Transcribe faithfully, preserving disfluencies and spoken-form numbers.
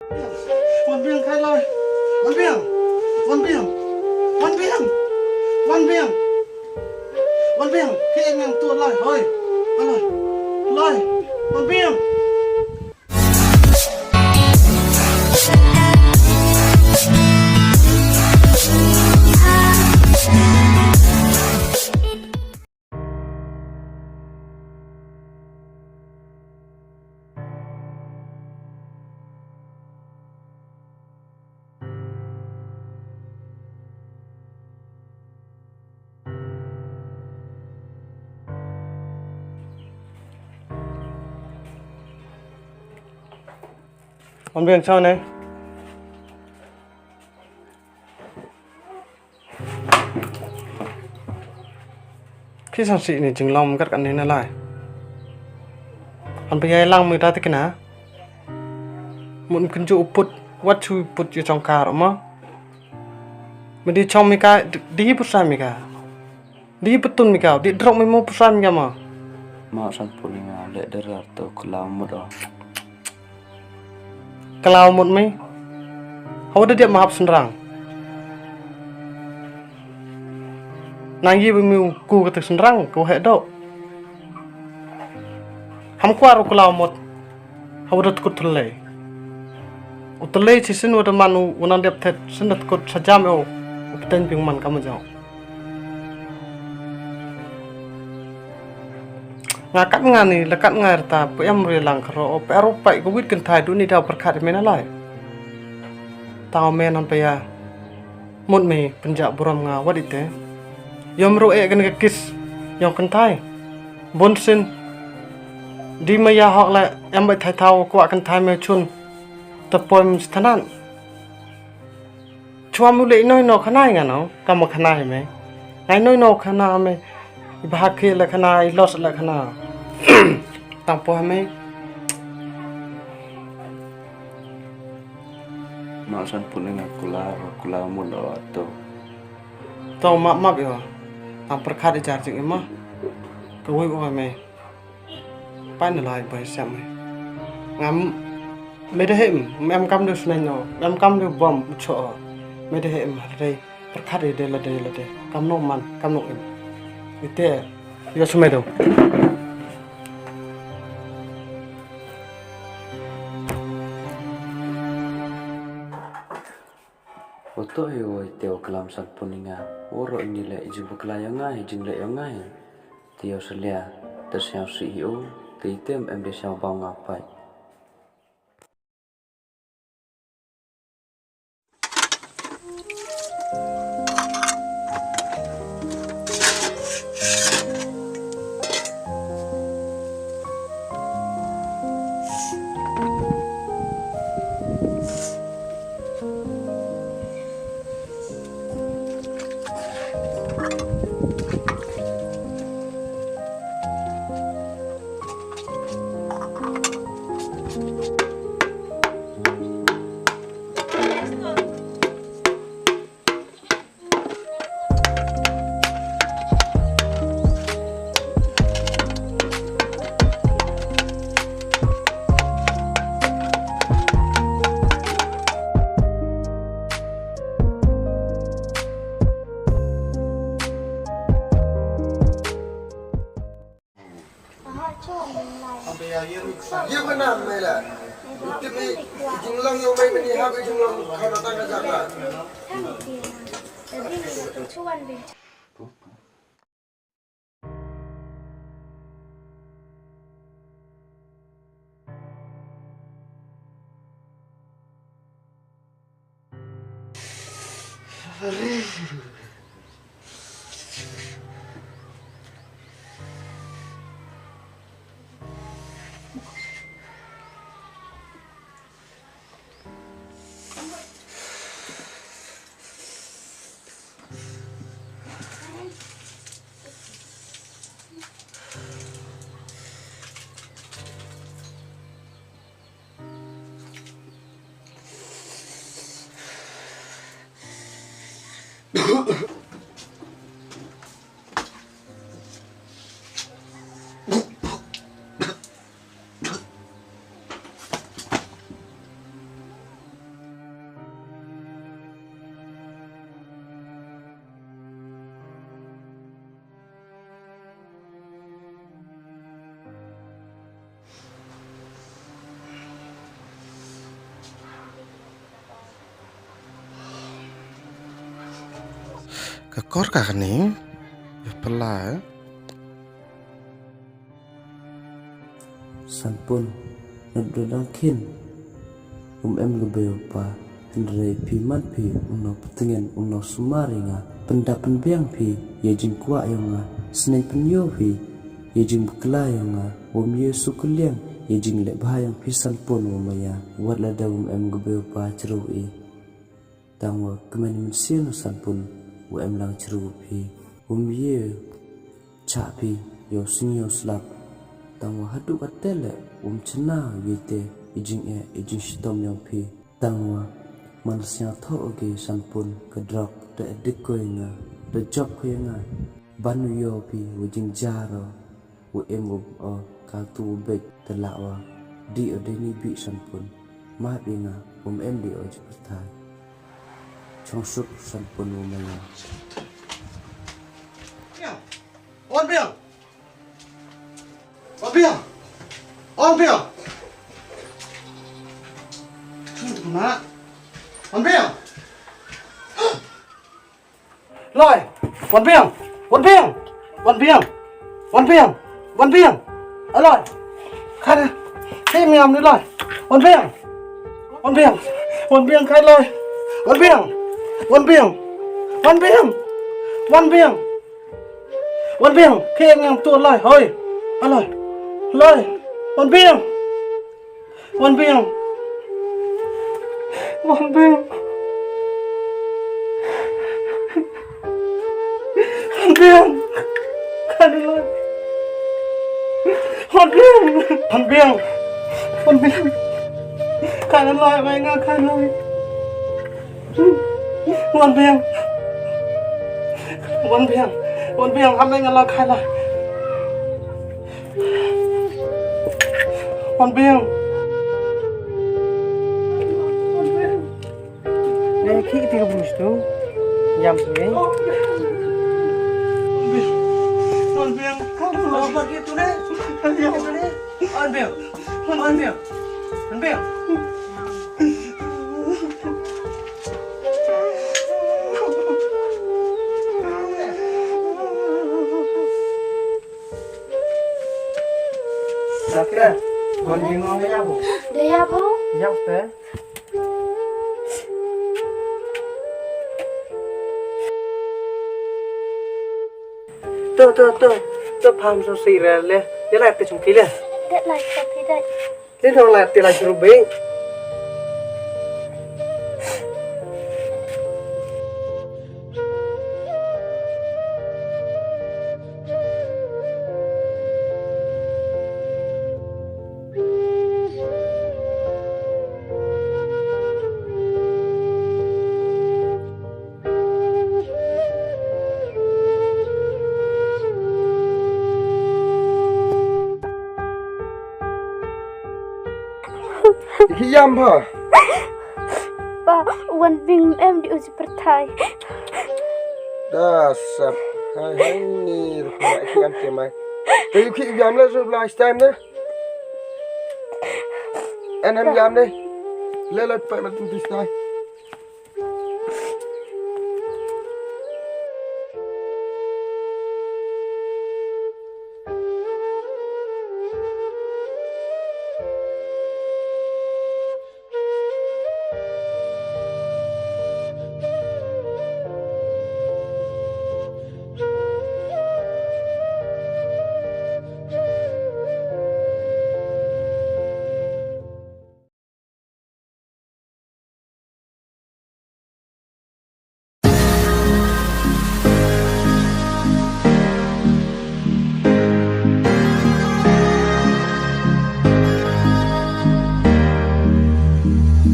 Wan biang kai lai. Wan biang. Wan biang. Wan biang. Wan biang. Wan biang. Ke nang tu lai. Hoi. Lai. Lai. Wan biang. Wan biang shaw ne. Ki san si ni jinglong kat kan ni na lai. Han payai lang mi ta tikna. Mun kun ju put, wat ju put ju chong kar ma. Mi di chong mi ka, di, di put sa mi ka. Di put tun mi ka, di drok mi mo put sa mi ka ma. Ma san pun nga le derar to kelam mut o. Kelam mut mi. Hawa da dia mahap senrang. Nang yi ba mi ku kata senrang ko he do. Ham kwar u kelam mut. Hawa da tkut thlei. U thlei chi sin wa da man u, u nan dep thet sin da tkut sa jam o. U pten ping man kam jong. Nga kat nga ni, la kat nga rta, pu em ri lang khro, pu ero pai ko wit kynthai du ni da pyrkhat me na lai. Tang me nan paya. Mut me pynjah burom nga wat ite. Yom ru e kan ka kis. Yom kynthai. Bun sin. Di me ya hok la em bai thai thau kwah kynthai me chun. Ta poim stanan. Chwa mu le ino ino khana nga no, ka ma khana me. Ngai no ino khana me. I bahak ke le khana, i los le khana. Tang po me. Ma san pun nga kula, kula mu lo to. To ma ma yo. Tang perkhat i jar jing ma. Ka wei wa me. Pan lai bai siam me. Ngam me de hem, em kam de snai no, em kam de bom cho. Me de hem re. Perkhat de la de la de. Kam no man, kam no em. Ite yo sumai do. Oto e oi te o klam san puninga. Oro ini le jibukla yongai, jingle yongai. Te o selia, te siau si o, te item em de siau bau ngapai. Ye ba nam me la. Tip i jinglong yong me meni ha i jinglong khana tang ka jaka. Ka kor ka kane, ya pala. Sanpun, nat do dang khin. Um em ka beo pa, hynrei phi man phi, um nau ptngen, um nau sumar ïa nga, pynda pynbiang phi, ïa jingkwah ïa nga, sneng pynïoh phi, ïa jingbakla ïa nga, um ïa sukliang, ïa jingleh bha ïa phi Sanpun wa maya, wat lada um em ka beo pa chru i. Tang wa kmen mynsiem Sanpun, wa em lang chru phi, um ïa chah phi, ïa u sngi ïa u slap. Tang wa haduh katte leh, um chna ïa te, i jingeh, i jingshitom ïa phi. Tang wa, man sñiawthoh ki Sanpun, ka drok, da addict ko ïa nga, da jop ko ïa nga. Ban u ïoh phi, wa jingjar o, wa em u o, ka tu u bek, da lah wa, di o dei ni bi Sanpun. Map ïa nga, um em di o jingpyrthai. Chongsuk Sanpun wa maya. Wan biang. Wan biang. Wan biang. Wan biang. Loi. Wan biang. Wan biang. Wan biang. Wan biang. Wan biang. Aloi. Kane. Hei miam ni loi. Wan biang. Wan biang. Wan biang kai loi. Wan biang. Wan biang. Wan biang. Wan biang. Wan biang. Ke ngam tu loi. Hoi. Aloi. Loi. Wan biang. Wan biang. Wan biang. Wan biang. Kane loi. Wan biang. Wan biang. Wan biang. Kane loi, bai nga kane loi. Wan biang. Wan biang. Wan biang, ham nga la khai la. Wan biang. Ne ki ti ka bus tu. Yam tu ne. Wan biang. Wan biang. Wan biang. Wan biang. Wan biang. Dakre, wan biang wan biang ya bu. Dia ya bu. Ya bu. To, to, to, to, pham so si re le, ya lai te chung ki le. Det lai te ki det. Le dong lai te lai churu be. Ïam ba. Pa, wan biang em di uji perthai. Da sap. Hai hai ni rupa ki am te mai. Te ki ïam la rupa last time na. An em ïam de. Le la pa na tu tu stai.